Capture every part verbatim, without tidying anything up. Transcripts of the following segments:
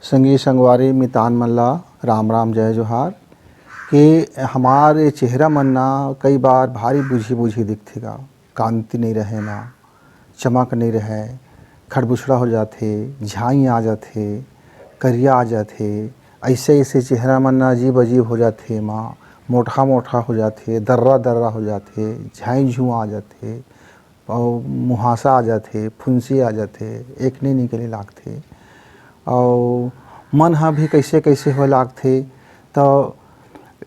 संगी संगवारी मितान मन ला राम राम, जय जोहार। कि हमार ये चेहरा मन ना कई बार भारी बूझी बूझी दिखथे गा, कांति नहीं रहे ना, चमक नहीं रहे, खड़बुछड़ा हो जाथे, झाई आ जाथे, करिया आ जाथे। ऐसे ऐसे चेहरा मन ना अजीब अजीब हो जाथे, माँ मोटा मोटा हो जाथे, दर्रा दर्रा हो जाथे, झाई झुआ आ जाथे, और मुहासा आ जाथे, फुंसी आ जाथे, एक नहीं निकले लागथे। और मन हा भी कैसे कैसे होए लागथे। तो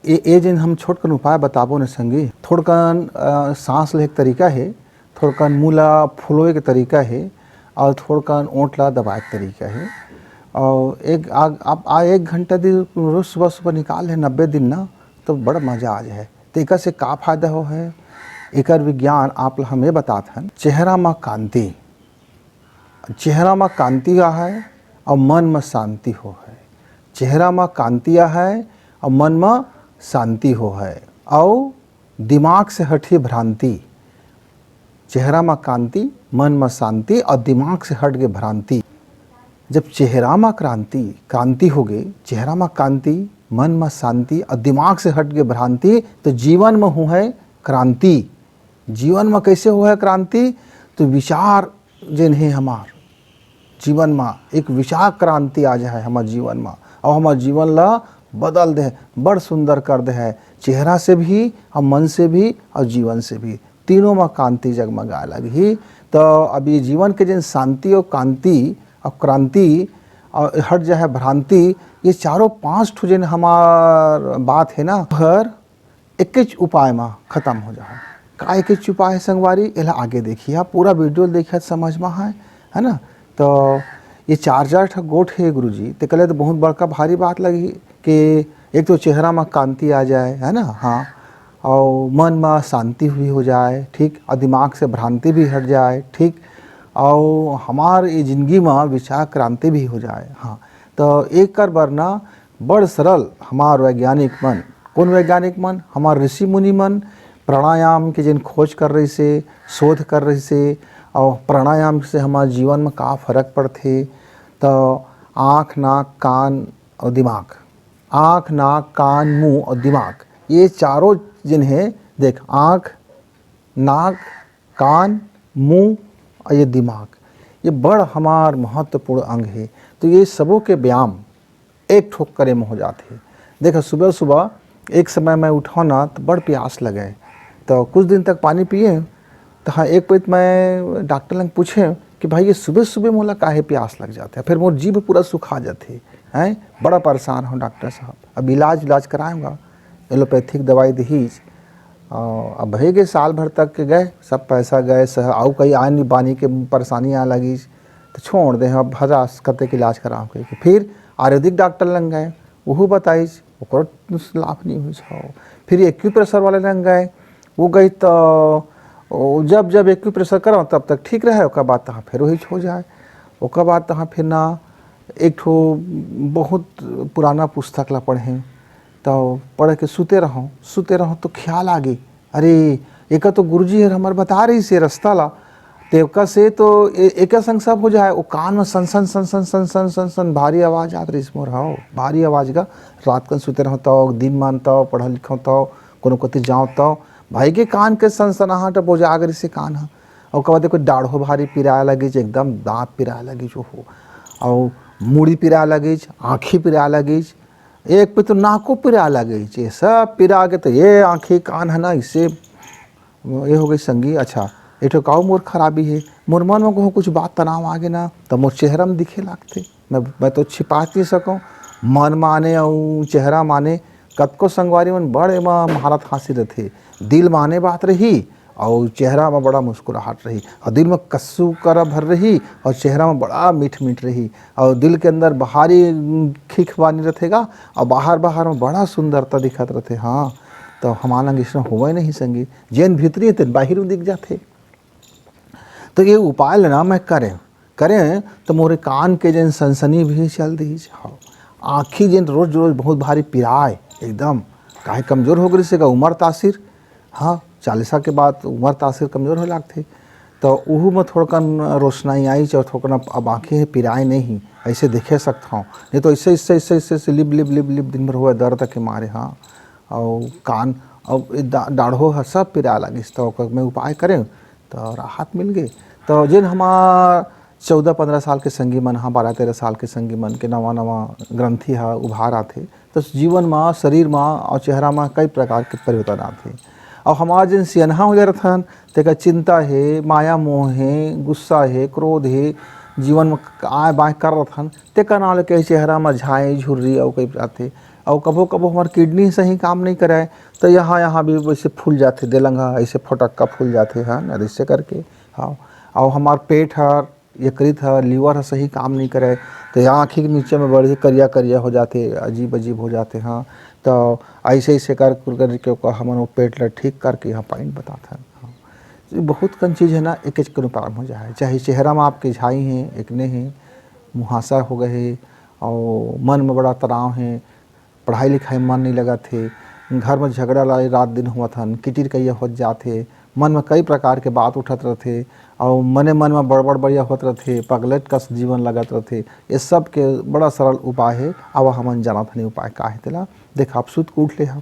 ये ये जिन हम छोटकन उपाय बताबो न संगी, थोड़कन अ, सांस लेके तरीका हे, थोड़कन मुंह ला फुलोए के तरीका हे, और थोड़कन ओंठ ला दबाए के तरीका हे। और एक आ, आप आ एक घंटा दिन रोज सुबह सुबह निकाल ले नब्बे दिन ना, तो बड़ा मजा आ जाए। तो एकर से का फायदा हो है, एकर विज्ञान आप ला हम ये बतात हन। चेहरा मा कांति, चेहरा मा कांति आ है और मन मा शांति हो है। चेहरा मा कांति आ है और मन मा शांति हो है, और दिमाग से हटी भ्रांति। चेहरा मा कांति, मन मा शांति और दिमाग से हट के भ्रांति। जब चेहरा मा क्रांति, क्रांति हो गई, चेहरा मा कांति, मन मा शांति और दिमाग से हट के भ्रांति, तो जीवन में हो है क्रांति। जीवन में कैसे हो है क्रांति? तो विचार जेन हे हमार जीवन मा, एक विचार क्रांति आ जाए हमार जीवन मा, और हमार जीवन ला बदल दे, बड़ सुंदर कर दे है, चेहरा से भी और मन से भी और जीवन से भी, तीनों मा कांति जगमगाए लगही। तो अब ये जीवन के जेन शांति और कांति और क्रांति और हट जाए भ्रांति, ये चारों पांच ठो जेन हमार बात है ना, हर एकेच उपाय मा खत्म हो जाए। का एकेच उपाय है संगवारी, एला आगे देखिए, आप पूरा वीडियो देखिए, समझ मा है, है ना? तो ये चार चार ठा गोठ है गुरुजी, ते कहले तो बहुत बड़का भारी बात लगी कि एक तो चेहरा मा कांति आ जाए, है ना? हाँ, और मन मा शांति भी हो जाए, ठीक, और दिमाग से भ्रांति भी हट जाए, ठीक, और हमार ये जिंदगी मा विचार क्रांति भी हो जाए। हाँ, तो एक कर बर ना बड़ सरल हमार वैज्ञानिक मन, कौन वैज्ञानिक मन? हमार ऋषि मुनि मन प्राणायाम के जिन खोज कर रही से, शोध कर रही से, और प्राणायाम से हमार जीवन में का फर्क पड़थे, तो आँख, नाक, कान और दिमाग, आँख, नाक, कान, मुंह और दिमाग, ये चारों जिन है, देख, आँख, नाक, कान, मुंह और ये दिमाग, ये बड़ हमार महत्वपूर्ण अंग है। तो ये सबों के व्यायाम एक ठोक करे में हो जाते हैं। देखो, सुबह सुबह एक समय मैं उठा ना, तो बड़ प्यास लगे, तो कुछ दिन तक पानी पिए। तो हाँ, एक पइत मैं डॉक्टर लंग पूछे कि भाई, ये सुबह सुबह मोला काहे प्यास लग जाते हैं, फिर मोर जीभ पूरा सुखा जाते हैं। बड़ा परेशान हूँ डॉक्टर साहब, अब इलाज इलाज कराऊंगा। एलोपैथिक दवाई दीज, अ, अब भई गे, साल भर तक के गए, सब पैसा गए, सह, अउ कई आनी बानी के परेशानी आ लगिस, तो छोड़ दे, अब हजास कते के इलाज कराओ कहिके। फिर आयुर्वेदिक डॉक्टर लंग गए, वहू बताइस, ओकरो लाभ नहीं हुई छो। फिर एक्यूप्रेशर वाले लंग गए, वो गई तो, ओ, जब जब एक्यूप्रेशर कराओ, तब तक ठीक रहे, ओकर बाद तहाँ फिर वही हो जाए। ओकर बाद तहाँ फिर ना, एक ठो बहुत पुराना पुस्तक ला पढ़े, तो पढ़ के सुते रहो, सुते रहो तो ख्याल आ गई, अरे, एका तो गुरुजी हर हमर बता रही से रास्ता ला, तेवका से तो ए-, एका संग सब हो जाए। वो कान में सन सन सन सन सन सन सन सन भारी आवाज आत रही मोर, हाओ, भारी आवाज का। रात कन सुते रहो तो, दिन मान तो, पढ़ लिखो तो, कोनो कोती जाओ तो, भाई के कान के सनसनाहट अब उजागर से कान ह। ओकर बाद कोई डाढ़ो भारी पिराए लगिस, एकदम दांत पिराए लगिस, ओहो, और मुड़ी पिराए लगिस, आँखी पिराए लगिस, एक पे तो नाको पिराए लगिस, ये सब पिरा के तो ये आँखी कान है ना, इससे ये हो गई संगी। अच्छा, एक ठो काऊ मोर खराबी है, मोर मन में कहूँ कुछ बात तनाव आ गए ना, तो मोर चेहरा में दिखे लागथे। मैं, मैं तो छिपा नहीं सकूँ, मन माने और चेहरा माने। कतको संगवारी मन बड़े में महारत हासिल रथे, दिल माने बात रही और चेहरा में बड़ा मुस्कुराहट रही, और दिल में कस्सू करा भर रही और चेहरा में बड़ा मीठ मीठ रही, और दिल के अंदर बाहरी खिखबानी रथेगा और बाहर बाहर में बड़ा सुंदरता दिखत रथे। हाँ, तो हमारा लंग इसमें हुआ ही नहीं संगी, जेन भीतरी है तेन बाहिर में दिख जाथे। तो ये उपाय लेना मैं करें, करें तो मोरे कान के जेन सनसनी भी चल दी। हाँ, आँखी जेन रोज रोज बहुत भारी पिराए एकदम, काहे कमजोर हो गई से का उम्र तासीर। हाँ, चालीसा के बाद उम्र तासीर कमजोर हो लागथे। तो उहू में थोड़कन रोशनाई आई, चाहे थोड़कन अब, अब आँखें हे पिराए नहीं, ऐसे देखे सकत हूँ। नहीं तो ऐसे, ऐसे, ऐसे, ऐसे, ऐसे लिप, लिप, लिप, लिप दिन भर हुआ दर्द के मारे, हाँ। और कान, अब ए डा-, डाढ़ो ह सब पिराए लागिस, तो ओकर मैं उपाय करें, तो राहत मिल गई। तो जिन हमार चौदह पन्द्रह साल के संगी मन, हाँ, बारह तेरह साल के संगी मन के नवा, नवा ग्रंथि ह उभार आथे, तो जीवन म, शरीर म और चेहरा म कई प्रकार के परिवर्तन आथे। और हमार जिन सियनहा हो जा रथन, तेकर चिंता हे, माया मोह हे, गुस्सा हे, क्रोध हे, जीवन म आय बाय कर रथन, तेकर नाव लेके चेहरा म झाई, झुर्री अउ कई आथे। अउ कभो-कभो हमर किडनी सही काम नइ करय, त यहाँ, यहाँ भी वैसे फूल जाथे, देलंग ह, ऐसे फटक्का फूल जाथे, हाँ, अइसे करके, हाँ। अउ हमार पेट ह, यकृत ह, लिवर ह सही काम नइ करय, त यहाँ आँखी के नीचे में बड़े करिया-करिया हो जाथे, अजीब-अजीब हो जाथे, हाँ। त ऐसे-ऐसे कर, कर करके ओकर हमन वो पेट ल ठीक करके यहाँ पॉइंट बताथन, हाँ। ये बहुत कन चीज है ना, एकेच कन प्रारंभ हो जाए, चाहे चेहरा में आपके झाई हे, एकने हे, मुहासा हो गए हे, अउ मन में बड़ा तनाव हे, पढ़ाई लिखाई में मन नहीं लगत हे, घर में झगड़ा लड़ाई रात दिन होवत हन, किटिर कहिया होत जात हे, मन में कई प्रकार के बात उठत रथे, अउ मने मन में बड़बड़ बढ़िया होत रथे, पगलेट कस जीवन लगत रथे। ये सब के बड़ा सरल उपाय हे। अब हमन जानत हन उपाय का हे तेला। देख, आप सुत के उठ ले हा,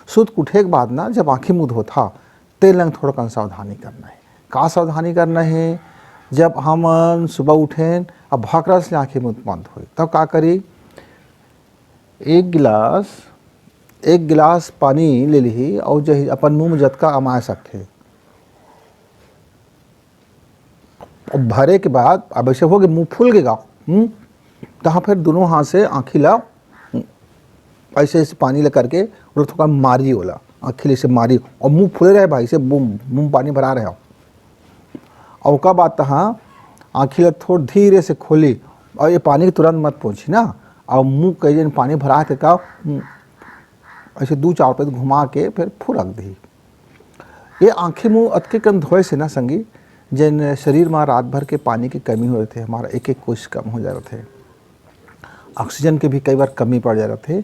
सुत के उठे के बाद ना, जब आँखी मुँह धोथा, ते लंग थोड़कन सावधानी करना हे। का सावधानी करना हे? जब हमन सुबह उठेन, अब भकरस ले आँखी मुँह बंद होई, तब का करी? एक गिलास, एक गिलास पानी ले लिही अउ जही अपन मुंह में जतका अमाय सकथे। अब भरे के बाद, अब ऐसे हो गए, मुंह फूल गए गा, हम्म? तहाँ फिर दोनों हाथ से आँखी ला, हम्म, ऐसे, ऐसे पानी ले करके ओला थोड़ा मारी ओला, आँखी ले से मारी, और मुंह फूले रहे भाई, से मुंह, मुंह पानी भरा रहे हो। और ओकर बाद तहाँ आँखी ला थोड़ धीरे से खोली, और ये पानी के तुरंत मत पोंछी ना, और मुंह के जन पानी भरा के का, हम्म, ऐसे दू चार पैर घुमा के फिर फुरक दी। ये आँखी मुंह अतके कन धोए से ना संगी, जन शरीर में रात भर के पानी के कमी हो रथे, हमारा एक एक कोशिश कम हो जा रथे, ऑक्सीजन के भी कई बार कमी पड़ जा रथे।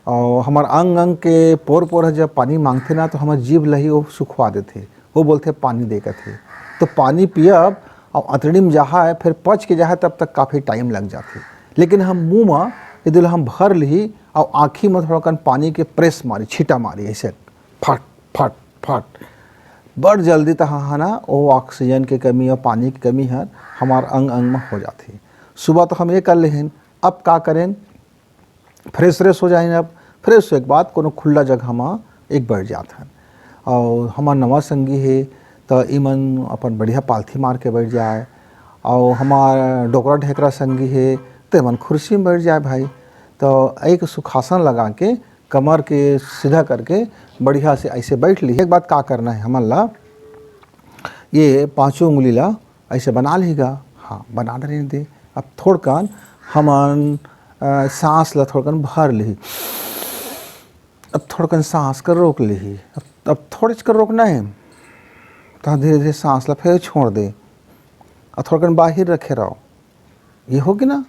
और हमार अंग अंग के पोर पोर ह जब पानी मांगथे ना, तो हमार जीभ लही वो सुखवा देथे, वो बोलथे पानी दे कथे। तो पानी पियब और अतड़ी में जहा है, फिर पच के जहा है, तब तक काफ़ी टाइम लग जाथे। लेकिन हम मुंह में यदि हम भर ली और आँखी में थोड़ा कन पानी के प्रेस मारी, छीटा मारी ऐसे, फट फट फट, बड़ जल्दी तहाँ है ना, वो ऑक्सीजन के कमी और पानी के कमी है हमार अंग अंग में हो जाथे। सुबह तो हम ये कर लेहन, अब का करें? फ्रेश व्रेश हो जाइन। अब फ्रेश होए के बाद कोनो खुला जगह में एक बैठ जात हन। और हमार नवा संगी हे, तो इमन अपन बढ़िया पालथी मार के बैठ जाए, और हमार डोकरा ढेकरा संगी हे, तो इमन कुर्सी में बैठ जाए भाई। तो एक सुखासन लगा के, कमर के सीधा करके बढ़िया से ऐसे बैठ ली। एक बात का करना है हमन ला, ये पांचों उंगली ला ऐसे बना लेगा। हाँ, बना रहने दे। अब थोड़कन हमन, अ, सांस ला थोड़कन भर ली। अब थोड़कन सांस कर रोक ली। अब, अब थोड़े कर रोकना है, तो धीरे धीरे सांस ला फिर छोड़ दे। अब थोड़कन बाहर रखे रहो। ये हो गे ना,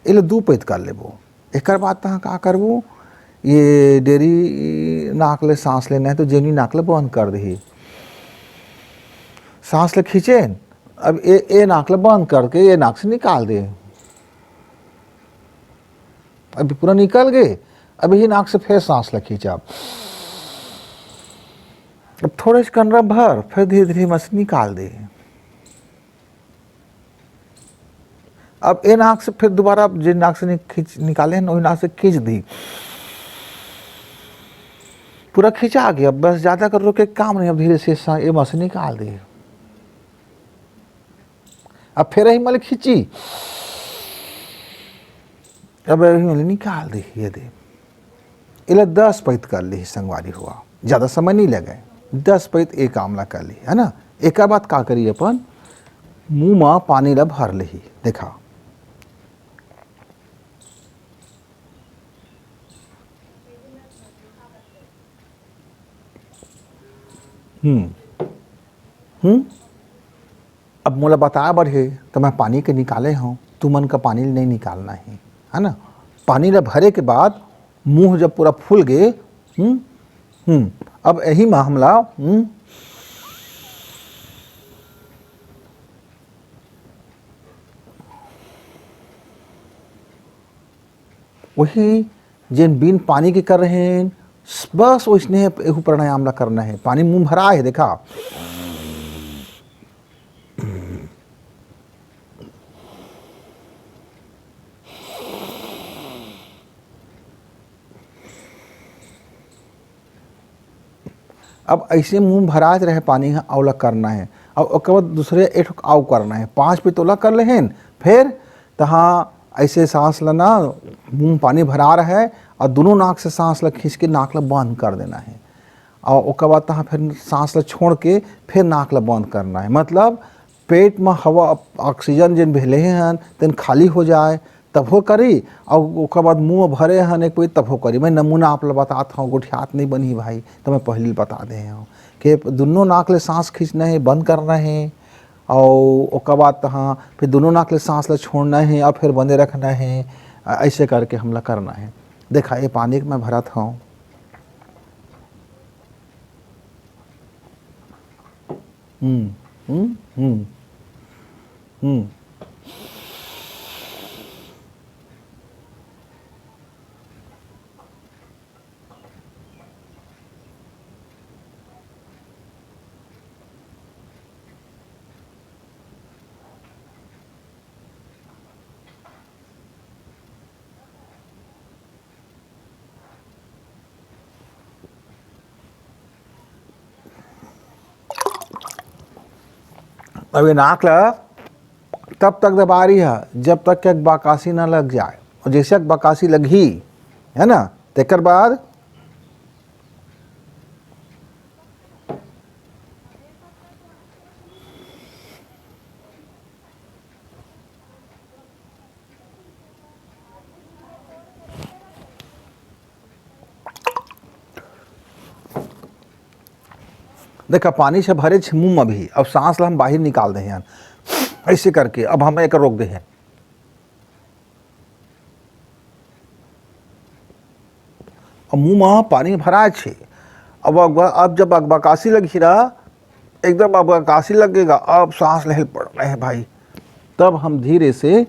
एला दू पैत कर लेबो। एकर बाद तहाँ का करबो, ये डेरी नाक ले सांस लेना है, तो जेनी नाक ले बंद कर दही। सांस ले खींचे, अब ए, ए नाक ले बंद करके ए नाक से निकाल दे। अभी पूरा निकल गए, अब यही नाक से फिर सांस ले खींचा। अब थोड़े से कनरा भर, फिर धीरे धीरे मस निकाल दे। अब ए नाक से फिर दोबारा जे नाक से नि-, खींच, निकाले हैं, वही नाक से खींच दी। पूरा खींचा गया, बस ज्यादा कर रोके काम नहीं। अब धीरे से सा-, ए मस निकाल दी। अब फिर यही मल खींची, अब यही मल निकाल दी, ये दे। एला दस पैत कर ली संगवारी हुआ, ज्यादा समय नहीं लगे, दस पैत ए काम ला कर ली, है ना। एकर बाद का करी, अपन मुंह मा पानी ला भर ली। देखा, हम्म, हम्म। अब मोला बताए बर हे, तो मैं पानी के निकाले हूँ, तुमन का पानी नहीं निकालना है, है ना। पानी ला भरे के बाद मुंह जब पूरा फूल गए, हम्म, हम्म, अब यही मा हमला, हम्म, वही जेन बिन पानी के कर रहे हैं, बस वैसने एहू प्राणायाम ला करना है। पानी मुंह भरा है, देखा। अब ऐसे मुंह भरात रहे पानी ह, अउ ला करना है। अब ओकर बाद दूसरे एक ठो अउ करना है। पाँच पे तोला कर लेहेन, फिर तहाँ ऐसे सांस लेना, मुंह पानी भरा रहे और दोनों नाक से सांस ला खींच के नाक ला बंद कर देना है। और ओकर बाद तहाँ फिर सांस ला छोड़ के फिर नाक ला बंद करना है। मतलब पेट में हवा, ऑक्सीजन जेन भेले हन, तेन खाली हो जाए, तभो करी, और ओकर बाद मुंह भरे हन एक पइत, तभो करी। मैं नमूना आप ला बतात हूँ, गोठियात नहीं बनही भाई, तो मैं पहले बता दे हूँ कि दोनों नाक ले सांस खींचना है, बंद करना है, और ओकर बाद तहाँ फिर दोनों नाक ले सांस ला छोड़ना है और फिर बंदे रखना है। अ-, ऐसे करके हमला करना है। देखा, ये पानी के मैं भरत हूँ। हम्म, हम्म, हम्म, हम्म। अब ये नाक ला तब तक दबा रही है जब तक कि अकबकासी ना लग जाए, और जैसे अकबकासी लगही, है ना, तेकर बाद देखा, पानी से भरे छे मुंह में भी। अब सांस ला हम बाहर निकाल दे हैं, ऐसे करके अब हम एक रोक दे हैं। अब मुंह में पानी भरा छे। अब अगबा-, अब जब अकबकासी लगी रहा, एकदम अकबकासी लगेगा, अब सांस ले पड़ रहे हैं भाई। तब हम धीरे से,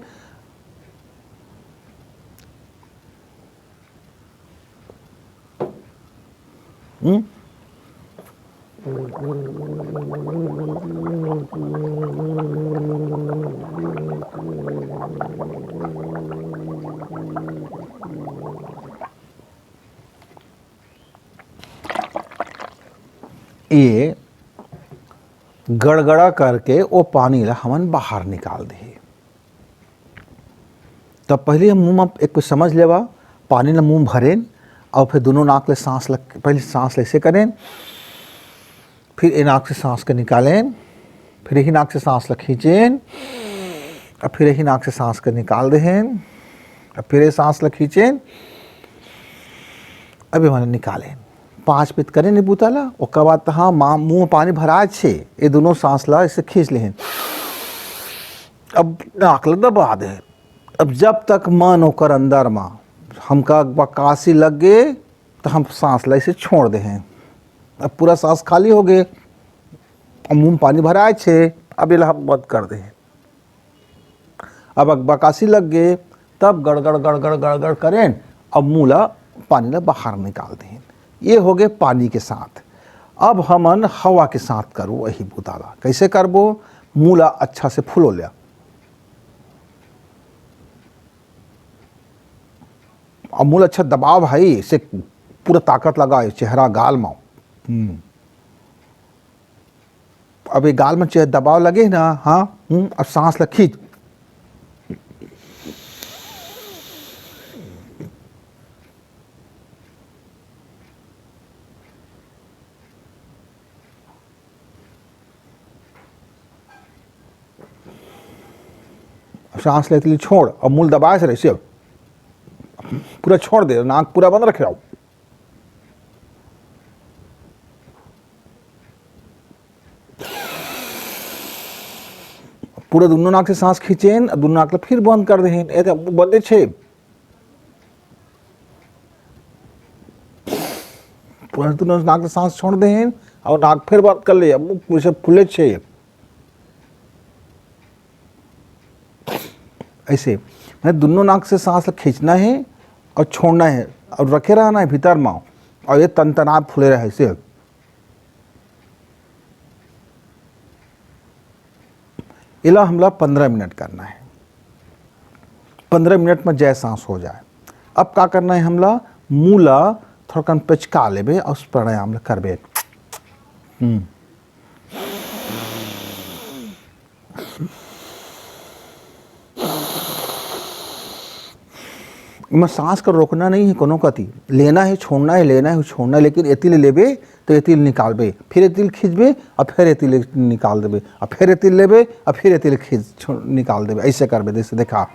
हम्म? ये गड़गड़ा करके वो पानी ला हमन बाहर निकाल दे। तब पहले हम मुंह में एक कुछ समझ लेवा, पानी ला मुंह भरेन और फिर दोनों नाक ले सांस लग, पहले सांस ले ऐसे करेन, फिर ये नाक से सांस के निकालेन, फिर यही नाक से सांस ला खींचेन, और फिर यही नाक से सांस के निकाल देहेन, और फिर ये सांस ला खींचेन, अभी मैंने निकालेन। पाँच पित करेन ये बूता ला, ओकर बाद तो हाँ, माँ, मुंह में पानी भरा छे, ये दोनों सांस ला ऐसे खींच लेहेन। अब नाक ला दबा दे। अब जब तक मन ओकर अंदर मा हमका बकासी लग गे, तो हम सांस ला इसे छोड़ दे हैं। अब पूरा सांस खाली हो गए, अब मुंह में पानी भराए छे, अब ये ला हम बंद कर दे हैं। अब बकासी लग गए, तब गड़गड़ गड़गड़ गड़गड़ करें, अब मुंह ला पानी ला बाहर निकाल दे हैं। ये हो गए पानी के साथ। अब हमन हवा के साथ करो वही बुता ला। कैसे करबो? मुंह ला अच्छा से फुलो लिया। अब मुंह ला अच्छा दबाव भाई, इसे पूरा ताकत लगा, ये चेहरा गाल में। हम्म। अब ये गाल में चेहरा दबाव लगे ना, हाँ, हम्म, अब सांस ला खींच। सांस लेते लिए छोड़ और मुंह दबाए से रहे, पूरा छोड़ दे, नाक पूरा बंद रखे रहो। पूरा दोनों नाक से सांस खींचेन, दोनों नाक ला फिर बंद कर देहेन, ये तो बंदे छे। पूरा दोनों नाक से सांस छोड़ देहेन और नाक फिर बंद कर ले, अब मुंह से फूले छे। ऐसे, मैं दोनों नाक से सांस खींचना है अउ छोड़ना हे अउ रखे रहना हे भीतर म। अउ ये तनतनात फूले रहे से एला हमला पंद्रह मिनट करना हे। पंद्रह मिनट म जय सांस हो जाए। अब का करना हे हमला? मुंह ला थोड़कन पेचका लेबे अउ प्राणायाम ला करबे। हम्म। एमा सांस का रोकना नहीं हे कोनो कति, लेना हे छोड़ना हे, लेना हे छोड़ना हे, लेकिन एती ले लेबे तो एती ले निकालबे, फिर एती ले खींचबे अउ फिर एती ले निकाल देबे, अउ फिर एती ले लेबे अउ फिर एती ले खींच छोड़- निकाल देबे, ऐसे करबे। जैसे देखा,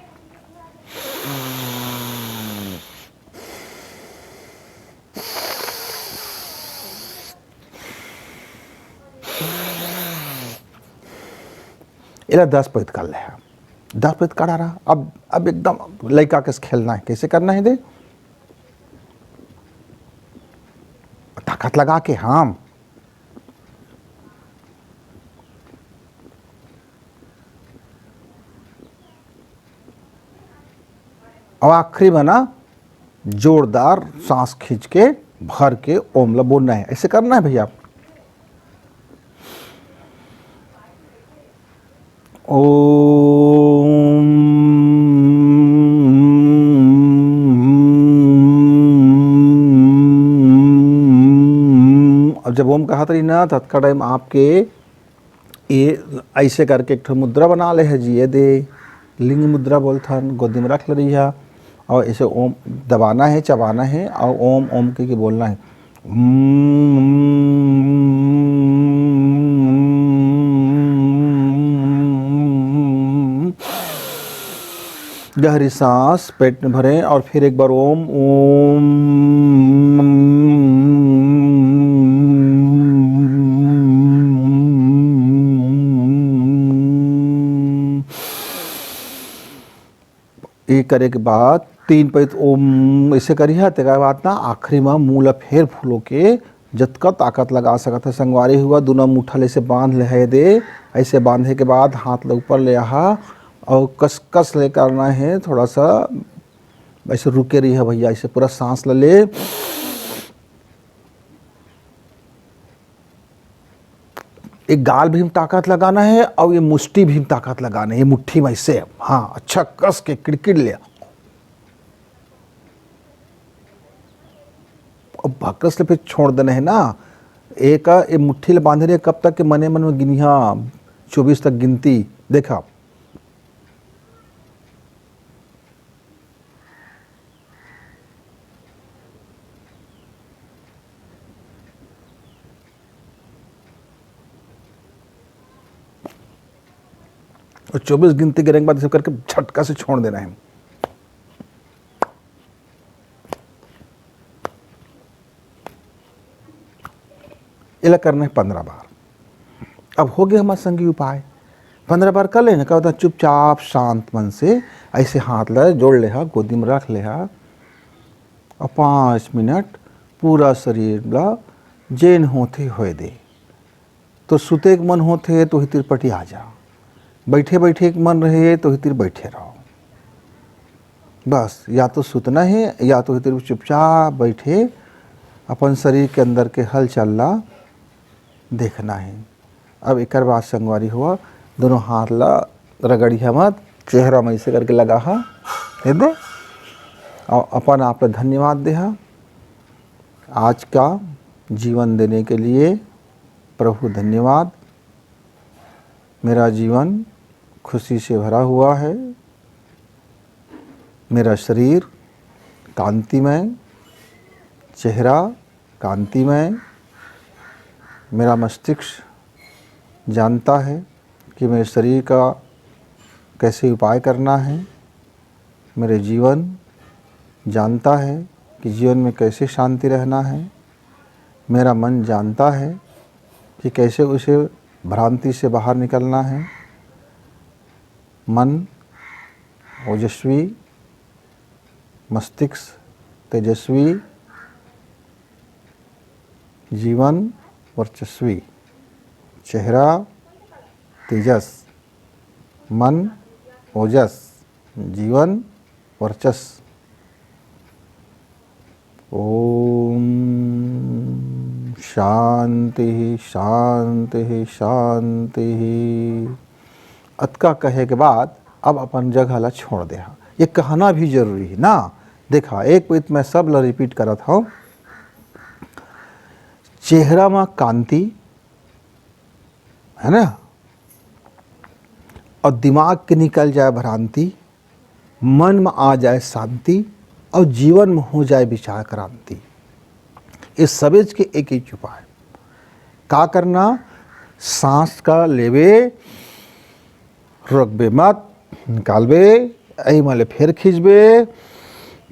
एला दस पैत कर ले, दस पैत कर रहा। अब अब एकदम लइका के खेलना हे, कैसे करना हे दे, ताकत लगा के हम अउ आखिरी में ना जोरदार सांस खींच के भर के ओम ला बोलना हे। ऐसे करना हे भैया। ओम। अब जब ओम कहत रही ना, ततका टाइम आपके ये ऐसे करके एक ठो मुद्रा बना ले हे जी, ये दे लिंग मुद्रा बोलथन, गोदी में रख ले रही है और इसे ओम दबाना है, चबाना है और ओम ओम के, के बोलना है। गहरी सांस पेट में भरें और फिर एक बार ओम, ओम। ये करे के बाद तीन पैत ओम ऐसे करिहा, तेकर बाद ना आखिरी में मुंह ला फेर फूलो के जतका ताकत लगा सकत है संगवारी हुआ, दोनों मुट्ठा ले ऐसे बांध ले है दे। ऐसे बांधे के बाद हाथ ला ऊपर ले आहा और कस कस ले करना है, थोड़ा सा ऐसे रुके रही है भैया, ऐसे पूरा सांस ला ले। एक गाल भी ताकत लगाना है और ये मुष्टि भी ताकत लगाना है, ये मुट्ठी में ऐसे, हाँ, अच्छा कस के किड़किड़ ले। अब भकस ले फिर छोड़ देना है ना। एक ये मुट्ठी ले बांधे रहे कब तक के मने मन में गिनिहा, चौबीस तक गिनती। देखा, और चौबीस गिनती गिरे के बाद इसे करके झटका से छोड़ देना है। एला करना है पंद्रह बार। अब हो गया हमारे संगी उपाय, पंद्रह बार कर लेना। क्या होता है, चुपचाप शांत मन से ऐसे हाथ ला जोड़ ले हा, गोदी में रख ले हा, और पाँच मिनट पूरा शरीर ला जेन होथे होए दे। तो सुते के मन होथे तो ही तिरपटी आ जा, बैठे बैठे के मन रहे तो ही तिर बैठे रहो। बस या तो सुतना है या तो ही तिर चुपचाप बैठे अपन शरीर के अंदर के हलचल ला देखना है। अब एकर बाद संगवारी हुआ, दोनों हाथ ला रगड़िया मत, चेहरा में ऐसे करके लगा हा, दे दे, और अपन आप ला धन्यवाद दे हा। आज का जीवन देने के लिए प्रभु धन्यवाद। मेरा जीवन खुशी से भरा हुआ है। मेरा शरीर कांतिमय, चेहरा कांतिमय। मेरा मस्तिष्क जानता है कि मेरे शरीर का कैसे उपाय करना है। मेरे जीवन जानता है कि जीवन में कैसे शांति रहना है। मेरा मन जानता है कि कैसे उसे भ्रांति से बाहर निकलना है। मन ओजस्वी, मस्तिष्क तेजस्वी, जीवन वर्चस्वी, चेहरा तेजस, मन ओजस, जीवन वर्चस। ओम शांति, शांति, शांति। अतका कहे के बाद अब अपन जगह ला छोड़ दे हा। ये कहना भी जरूरी है ना। देखा, एक बात मैं सब ला रिपीट करत हूँ, चेहरा मा कांति, है ना, और दिमाग के निकल जाए भ्रांति, मन में आ जाए शांति, और जीवन में हो जाए विचार क्रांति। ये सबेज के एक ही उपाय। का करना? सांस का लेबे, रोकबे मत, निकालबे, एमा ले फेर खींचबे,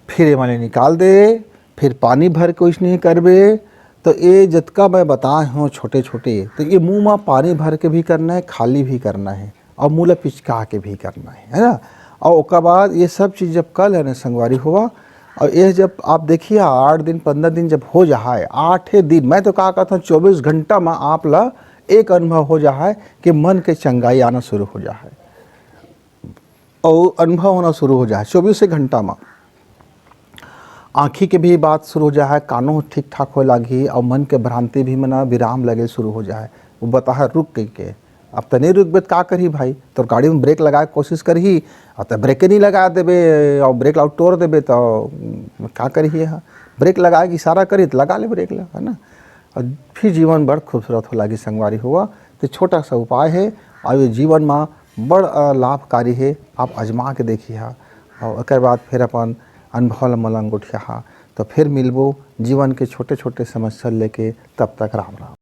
फिर एमा ले निकाल दे, फिर पानी भर के ओइसने करबे। तो ये जतका मैं बताए हूँ छोटे छोटे, तो ये मुंह में पानी भर के भी करना है, खाली भी करना है, और मुंह ला पिचका के भी करना है, है ना। और ओकर बाद ये सब चीज़ जब कर लेना संगवारी हुआ, और ये जब आप देखिए आठ दिन, पंद्रह दिन जब हो जा है, आठे दिन, मैं तो का कहता हूँ, चौबीस घंटा में आप ला एक अनुभव हो जा है कि मन के चंगाई आना शुरू हो जा है, और अनुभव होना शुरू हो जा है चौबीस घंटा में। आँखी के भी बात शुरू हो जा है, कानो ठीक ठाक होए लागही, और मन के भ्रांति भी मना विराम लगे शुरू हो जा है। वो बता है, "रुक," कह के। अब त नहीं रुकबे त का करही भाई? तोर गाड़ी में ब्रेक लगाए के कोशिश करही, और त ब्रेके नहीं लगा देबे, और ब्रेक ला टोर देबे, तो का करही? यहाँ ब्रेक लगाए के इशारा करी, तो लगा ले ब्रेक ला, है ना। और फिर जीवन बड़ खूबसूरत हो लागी संगवारी हुआ। तो छोटा सा उपाय है, और ये जीवन में बड़, अ, लाभकारी है। आप आजमा के देखिहा, और ओकर बाद फिर अपन अनुभव ला मलंग उठिहा। तो फिर मिलबो जीवन के छोटे छोटे समस्या लेके। तब तक राम राम।